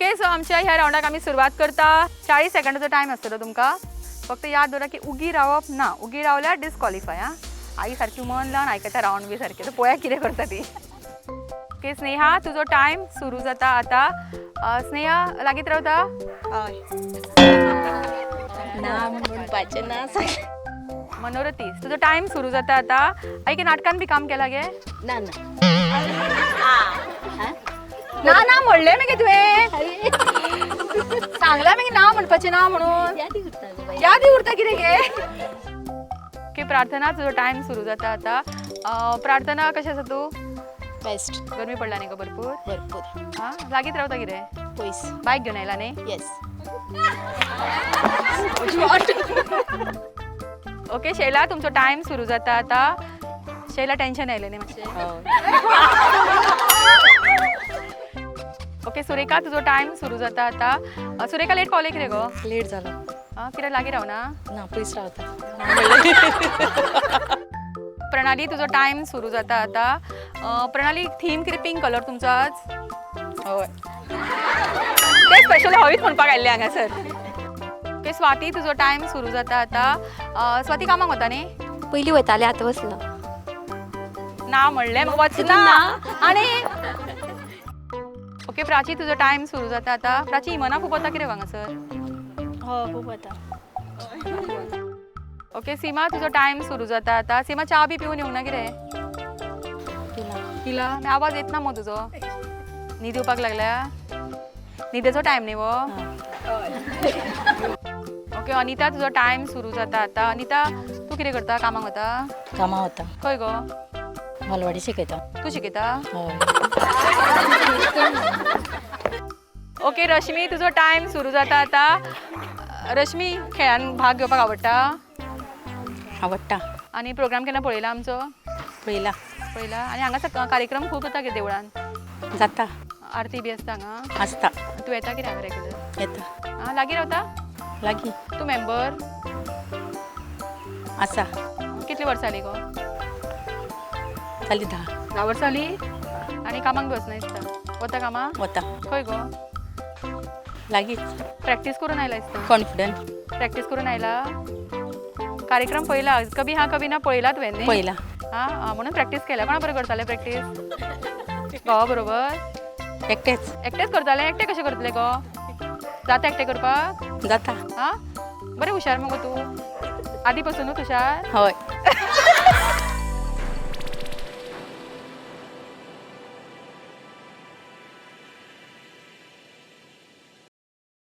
Okay, so आमच्या ह्या रावंडाक आमी सुरवात करता. 40 सेकंडाचो टायम आसतलो तुमकां. फक्त याद दवरा की उगी रावप ना, उगी रावल्यार डिस्क्वॉलिफाय. आं, आई सारकी मन लावन आयकता रावंड बी सारकें. तर पळोवया कितें करता ती. ओके स्नेहा, तुजो टायम सुरू जाता आता. स्नेहा, लागीत रावता? हय. ना म्हणपाचें ना. मनोरती, तुजो टायम सुरू जाता आता. आई, नाटकान बी काम केला गे? ना ना. ना ना म्हणलें मगे तुवें, सांगलां मगे ना म्हणपाचें ना म्हणून. यादी उरता गो बाई. यादी उरता कितें गे? ओके प्रार्थना, तुजो टायम सुरू जाता आता. प्रार्थना, कशें आसा तूं? बेस्ट. गरमी पडला न्ही गो भरपूर? भरपूर. हां, लागींच रावता कितें? पयस. बायक घेवन आयला न्ही? येस. ओके शैला, तुमचो टायम सुरू जाता आता. शैला, टेन्शन आयलें न्ही मातशें? ओके सुरेखा, तुजो टायम सुरू जाता आता. सुरेखा, लेट पावलें कितें गो? लेट जालो. आं, कितें लागीं रावना? ना, पयस रावता. प्रणाली, तुजो टायम सुरू जाता आता. प्रणाली, थीम कितें? पिंक कलर तुमचो आज? हय. ते स्पेशल हवीच म्हणपाक आयिल्ले हांगासर. ओके स्वाती, तुजो टायम सुरू जाता आता. स्वाती, कामाक वता न्ही? पयलीं वयतालें, आतां बसलां. ना म्हणलें वचना आनी. ओके प्राची, तुजो टायम सुरू जाता आता. प्राची, इमना खूब वता कितें हांगासर? हो, खूब वता. ओके सीमा, तुजो टायम सुरू जाता आता. सीमा, च्या बी पिवन येवंक ना कितें? पिला? आवाज येत ना मग तुजो. न्हीद येवपाक लागल्या? न्हिदेचो टायम न्ही हो. ओके अनिता, तुजो टायम सुरू जाता आता. अनिता, तूं कितें करता? कामाक वता? कामां वता. खंय गो? बालवाडी शिकयता. तूं शिकयता? हय. ओके रश्मी, तुजो टायम सुरू जाता आता. रश्मी, खेळान भाग घेवपाक आवडटा? आवडटा. आनी प्रोग्राम केन्ना पळयला आमचो? पळयला. पळयला. आनी हांगासर कार्यक्रम खूब जाता कितें देवळान? जाता. आरती बी आसता हांगा? आसता. तूं येता कितें हांगा रेगुलर? येता. आं, लागीं रावता? लागीं. तूं मेंबर? आसा. कितली वर्सां जालीं गो? जाली 10. 10 वर्सां जालीं. आनी कामाक बी वचना दिसता? वता कामाक? वता. खंय गो? लागींच. प्रॅक्टीस करून आयला दिसता. कॉन्फिडंट. प्रॅक्टीस करून आयला. कार्यक्रम पळयला, कभी हा कभी ना पळयला तुवें न्ही? पळयला. आं, म्हणून प्रॅक्टीस केल्या. कोणा बरोबर करतालें प्रॅक्टीस? घोवा बरोबर? एकटेच. एकटेच करतालें? एकटें कशें करतलें गो? जाता एकटें करपाक? जाता. आं, बरें हुशार मगो तूं. आदी पासुनूच हुशार? हय.